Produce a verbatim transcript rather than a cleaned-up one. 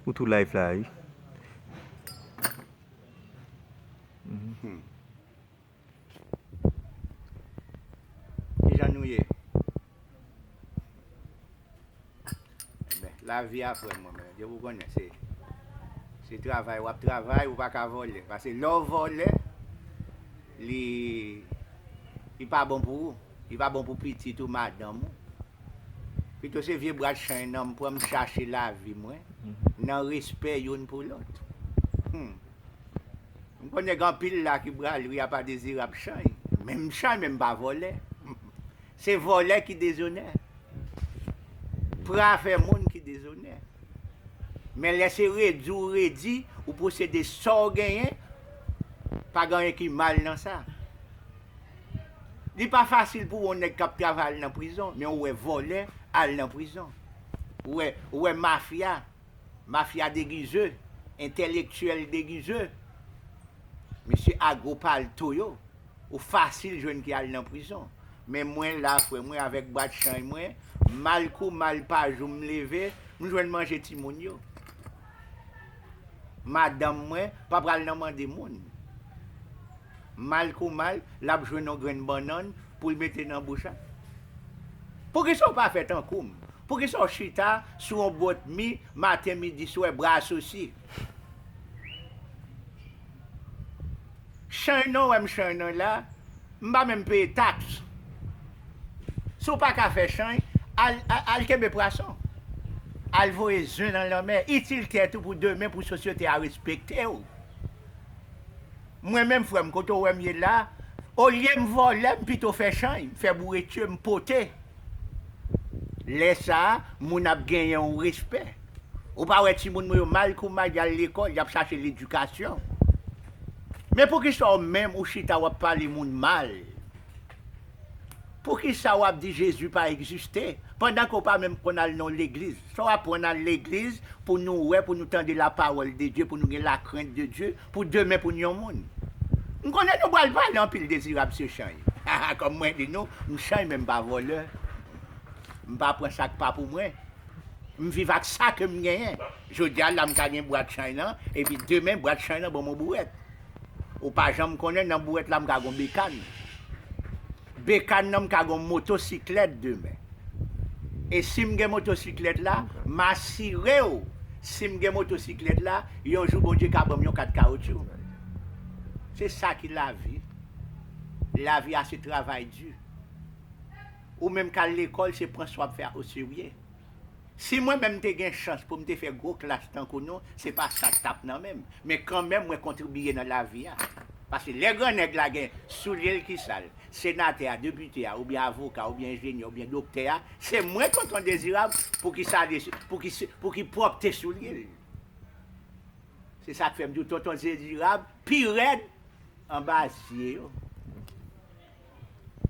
Ou tou live la wi. Kijan nou ye? Ebyen, lavi a frè mwen, men, depi w konnen se, se travay w ap travay, ou pa ka vòlè. Paske lè w vòlè, li, li pa bon pou ou. Li pa bon pou pitit ou, madanm ou. Pito se vye bwat chay nan m pran m chache lavi mwen nan respè youn pou lòt. Hmm. M konnen gen anpil la ki pral ri apa Dezirab chay. Men m chay men m pa vòlè. Se vòlè ki dezonè. Pra fè moun ki dezonè. Men lè se redi w redi, ou posede sa w genyen, pa gen anyen ki mal nan sa. Li pa fasil pou w wè yon nèg k ap travay al nan prizon, men ou wè vòlè al nan prizon. Ou wè, ou wè mafya, mafya degize, entèlektyèl degize, mesye agwo palto yo, ou fasil jwenn ki al nan prizon. Men mwen la, frè mwen, avèk bwat chay mwen, mal kou mal pa jou m leve, m jwenn manje timoun yo. Madanm mwen pa pral nan mande moun. Mal kou mal, l ap jwenn yon grenn bannann pou l mete nan bouch la. Poukisa w pa fè tankou m? Poukisa w chita sou yon bòt mi maten, midi, swè, bra asosi? Chay nan, w wè m chay nan la, m pa menm peye taks. Si w pa ka fè chay, al, al, al kenbe pwason. Al voye zen nan lanmè. Itil tèt ou pou demen, pou sosyete a respekte w. Mwen menm, frè m, kote w wè m ye la, olye m vòlè, m pito fè chay, m fè bouretye, m pote. Lè sa a, moun ap genyen w respè. Ou pa wè timoun mwen yo mal kou mal, y al lekòl, y ap chache ledikasyon. Men poukisa w menm ou chita w ap pale moun mal? Poukisa w ap di Jezi pa egziste, pandan ke w pa menm konn al nan yon legliz? Sa w aprann al legliz pou nou wè, pou nou tande la parole de Dieu, pou nou gen la crainte de Dieu, pou demen pou n yon moun? M konnen nou pral pale anpil Dezirab se chay. Kòm mwen di nou, m chay men m pa vòlè. M pa pran sa k pa pou mwen. M viv ak sa ke m genyen. Jodi a la m ka gen bwat chay lan, epi demen bwat chay lan ban m yon bouwèt. Ou pa janm konnen nan bouwèt la m ka gen yon bekàn. Bekàn nan m ka gen yon motosiklèt demen. E si m gen motosiklèt la, m asire w, si m gen motosiklèt la, yon jou Bondye ka ban m yon kat kawotchou. Se sa ki lavi. Lavi a se travay di. Ou menm k al lekòl, se pran sa w ap fè a oserye. Si mwen menm m te gen chans pou m te fè gwo klas tankou nou, se pa sa k t ap nan men m. Men kanmenm, mwen kontribiye nan lavi a. Paske lè gran nèg la gen soulye l ki sal, senatè a, depite a, oubyen avoka, oubyen enjenyè, oubyen doktè a, se mwen tonton Dezirab pou ki sale, pou ki, pou ki pwòpte soulye l. Se sa k fè m di w tonton Dezirab pi rèd anba zye yo.